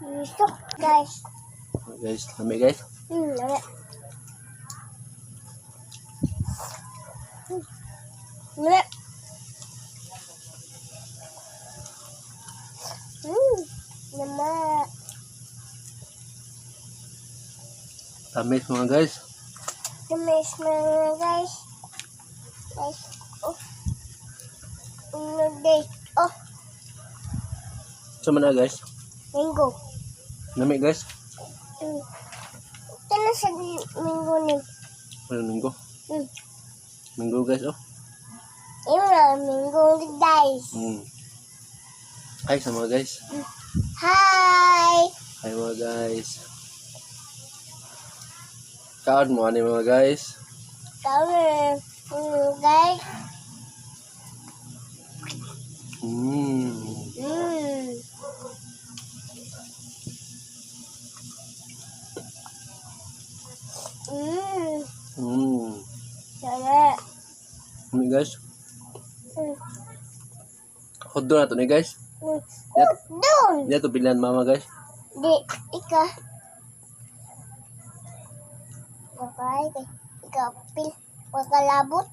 Gusto, guys. Guys, lami guys. Lami. Lami. Lama. Tamis mga guys. Tamis mga guys. Guys, oh. Ano guys? Oh, Sa man na guys. mango. Lami guys. Ito na sa mango ni. Walang minggo. Minggo guys oh. Yung na mango guys. Hi sa mga guys. Hi! Hi mga guys. Kaon mo ani mga guys. Kami, guys. Sarap. Lami guys. Hotdog na to ni guys. Oh, doon! Di to bilan mama guys. Di, ika. Okay, ika, pil. Pagkalabot.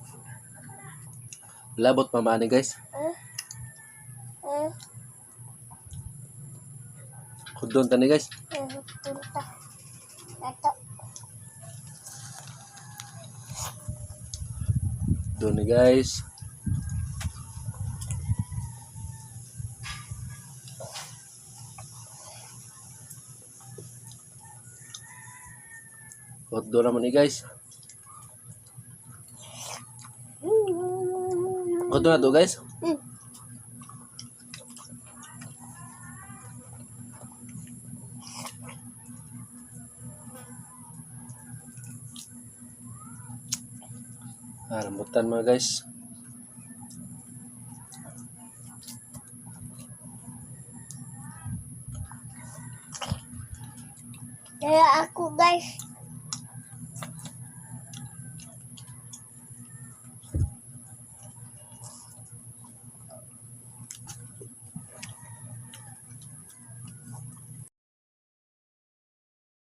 Labot mama ani guys. Hotdog ta ni guys. Punta. Ato. Doon ni guys. Hotdog naman ni guys. Hotdog na to guys. Ah, rambutan mga guys. Kaya ako guys.